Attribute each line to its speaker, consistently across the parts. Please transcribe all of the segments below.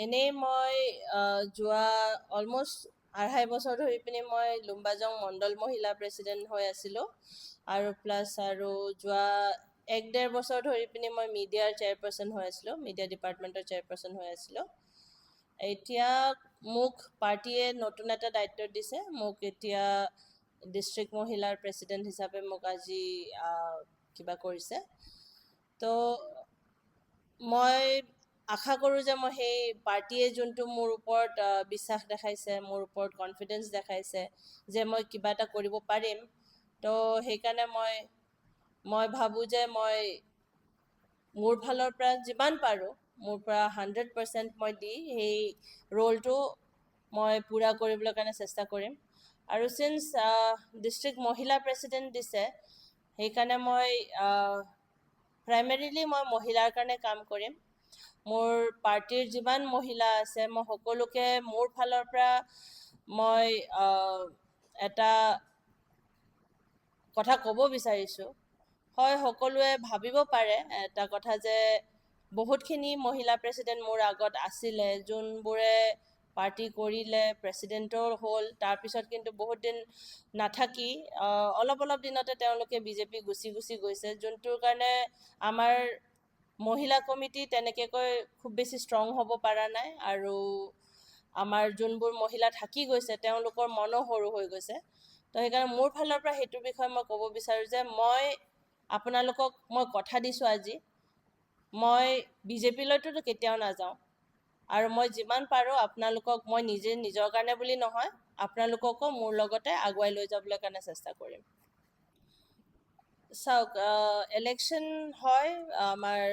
Speaker 1: এনেই মই যোৱা অলমষ্ট আঢ়াই বছৰ ধৰি পিনি মই লুম্বাজং মণ্ডল মহিলা প্ৰেচিডেণ্ট হৈ আছিলোঁ আৰু প্লাছ আৰু যোৱা এক ডেৰ বছৰ ধৰি পিনি মই মিডিয়াৰ চেয়াৰপাৰ্চন হৈ আছিলোঁ, মিডিয়া ডিপাৰ্টমেণ্টৰ চেয়াৰপাৰ্চন হৈ আছিলোঁ। এতিয়া মোক পাৰ্টীয়ে নতুন এটা দায়িত্ব দিছে। মোক এতিয়া ডিষ্ট্ৰিক্ট মহিলাৰ প্ৰেচিডেণ্ট হিচাপে মোক আজি কিবা কৰিছে। তো মই আশা কৰোঁ যে মই সেই পাৰ্টীয়ে যোনটো মোৰ ওপৰত বিশ্বাস দেখাইছে, মোৰ ওপৰত কনফিডেঞ্চ দেখাইছে যে মই কিবা এটা কৰিব পাৰিম, তো সেইকাৰণে মই ভাবোঁ যে মই মোৰ ফালৰ পৰা যিমান পাৰোঁ, মোৰ পৰা 100% মই দি সেই ৰোলটো মই পূৰা কৰিবলৈ কাৰণে চেষ্টা কৰিম। আৰু চিন্স ডিষ্ট্ৰিক্ট মহিলা প্ৰেচিডেণ্ট দিছে, সেইকাৰণে মই প্ৰাইমেৰিলি মই মহিলাৰ কাৰণে কাম কৰিম। মোৰ পাৰ্টীৰ যিমান মহিলা আছে, মই সকলোকে মোৰ ফালৰ পৰা মই এটা কথা ক'ব বিচাৰিছোঁ। হয়, সকলোৱে ভাবিব পাৰে এটা কথা যে বহুতখিনি মহিলা প্ৰেচিডেণ্ট মোৰ আগত আছিলে, যোনবোৰে পাৰ্টি কৰিলে, প্ৰেচিডেণ্টো হ'ল, তাৰপিছত কিন্তু বহুত দিন নাথাকি অলপ অলপ দিনতে তেওঁলোকে বিজেপি গুচি গুচি গৈছে, যোনটোৰ কাৰণে আমাৰ মহিলা কমিটি তেনেকৈ খুব বেছি ষ্ট্ৰং হ'ব পৰা নাই আৰু আমাৰ যোনবোৰ মহিলা থাকি গৈছে, তেওঁলোকৰ মনো সৰু হৈ গৈছে। তো সেইকাৰণে মোৰ ফালৰ পৰা সেইটোৰ বিষয়ে মই ক'ব বিচাৰোঁ যে মই আপোনালোকক মই কথা দিছোঁ আজি, মই বিজেপিলৈতো কেতিয়াও নাযাওঁ আৰু মই যিমান পাৰোঁ আপোনালোকক মই নিজে নিজৰ কাৰণে বুলি নহয়, আপোনালোককো মোৰ লগতে আগুৱাই লৈ যাবলৈ কাৰণে চেষ্টা কৰিম। চাওক, ইলেকশ্যন হয়, আমাৰ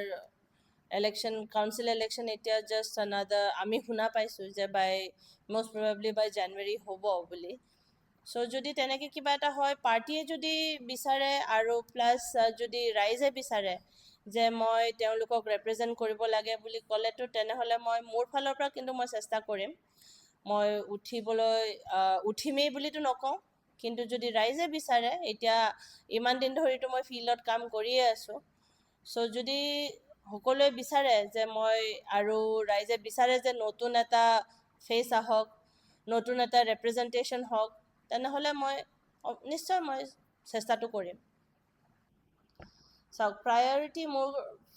Speaker 1: ইলেকশ্যন, কাউন্সিল ইলেকশ্যন এতিয়া জাষ্ট আনাদাৰ আমি শুনা পাইছোঁ যে by most probably by January হ'ব বুলি। চ' যদি তেনেকৈ কিবা এটা হয়, পাৰ্টীয়ে যদি বিচাৰে আৰু প্লাছ যদি ৰাইজে বিচাৰে যে মই তেওঁলোকক ৰেপ্ৰেজেণ্ট কৰিব লাগে বুলি ক'লেতো, তেনেহ'লে মই মোৰ ফালৰ পৰা কিন্তু মই চেষ্টা কৰিম। মই উঠিবলৈ, উঠিমেই বুলিতো নকওঁ, কিন্তু যদি ৰাইজে বিচাৰে, এতিয়া ইমান দিন ধৰিতো মই ফিল্ডত কাম কৰিয়ে আছোঁ, চ' যদি সকলোৱে বিচাৰে যে মই আৰু ৰাইজে বিচাৰে যে নতুন এটা ফেচ আহক, নতুন এটা ৰেপ্ৰেজেণ্টেশ্যন হওক, তেনেহ'লে মই নিশ্চয় মই চেষ্টাটো কৰিম। চাওক, প্ৰায়ৰিটি মোৰ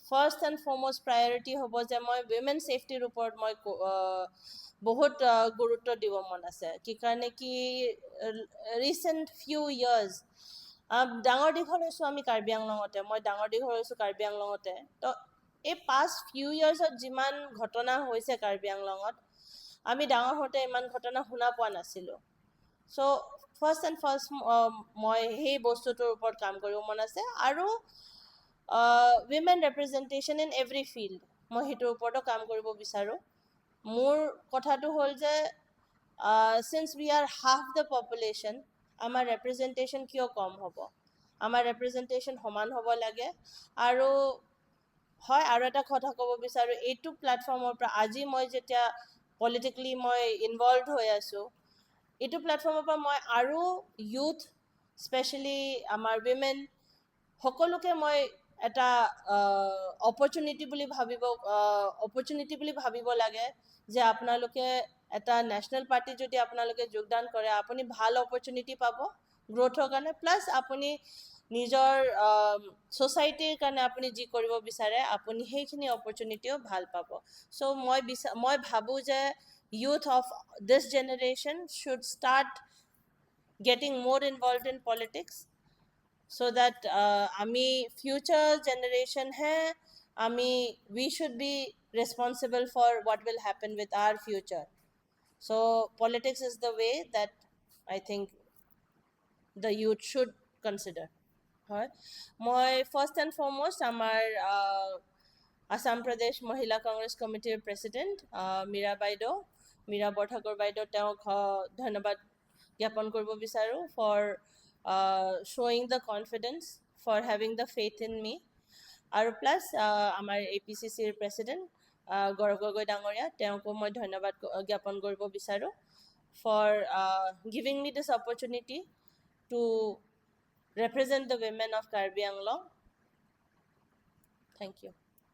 Speaker 1: ফাৰ্ষ্ট এণ্ড ফৰমষ্ট প্ৰায়ৰিটি হ'ব যে মই উইমেন ছেফটিৰ ওপৰত মই বহুত গুৰুত্ব দিব মন আছে। কি কাৰণে কি ৰিচেণ্ট ফিউ ইয়াৰ্ছ, ডাঙৰ দীঘল হৈছোঁ আমি কাৰ্বি আংলঙতে, মই ডাঙৰ দীঘল হৈছোঁ কাৰ্বি আংলঙতে। তো এই পাষ্ট ফিউ ইয়াৰ্ছত যিমান ঘটনা হৈছে কাৰ্বি আংলঙত, আমি ডাঙৰ হওঁতে ইমান ঘটনা শুনা পোৱা নাছিলোঁ। চ' ফাৰ্ষ্ট এণ্ড ফাৰ্ষ্ট মই সেই বস্তুটোৰ ওপৰত কাম কৰিব মন আছে আৰু women representation in every field, মই সেইটোৰ ওপৰতো কাম কৰিব বিচাৰোঁ। মোৰ কথাটো হ'ল যে since we are half the population, আমাৰ ৰেপ্ৰেজেণ্টেশ্যন কিয় কম হ'ব? আমাৰ ৰেপ্ৰেজেণ্টেশ্যন সমান হ'ব লাগে। আৰু হয়, আৰু এটা কথা ক'ব বিচাৰোঁ এইটো প্লেটফৰ্মৰ পৰা, আজি মই যেতিয়া পলিটিকেলি মই ইনভলভ হৈ আছোঁ, এইটো প্লেটফৰ্মৰ পৰা মই আৰু ইউথ, স্পেচিয়েলি আমাৰ উইমেন সকলোকে মই এটা অপৰচুনিটি বুলি ভাবিব লাগে যে আপোনালোকে এটা নেশ্যনেল পাৰ্টিত যদি আপোনালোকে যোগদান কৰে, আপুনি ভাল অপৰচুনিটি পাব গ্ৰ'থৰ কাৰণে, প্লাছ আপুনি নিজৰ ছ'চাইটিৰ কাৰণে আপুনি যি কৰিব বিচাৰে, আপুনি সেইখিনি অপৰচুনিটিও ভাল পাব। চ' মই ভাবোঁ যে youth of this generation should start getting more involved in politics so that আমি future generation হে আমি we should be responsible for what will happen with our future. So politics is the way that I think the youth should consider. হয়, মই first and foremost আমাৰ আছাম প্ৰদেশ মহিলা কংগ্ৰেছ কমিটিৰ president Mira বাইদেউ, মীৰা বৰঠাকুৰ বাইদেউ, তেওঁক ধন্যবাদ জ্ঞাপন কৰিব বিচাৰোঁ for showing the confidence, for having the faith in me. আৰু প্লাছ আমাৰ এপিচিচিৰ প্ৰেচিডেণ্ট গৌৰৱ গগৈ ডাঙৰীয়া, তেওঁকো মই ধন্যবাদ জ্ঞাপন কৰিব বিচাৰোঁ for giving me this opportunity to represent the women of Karbi Anglong. Thank you.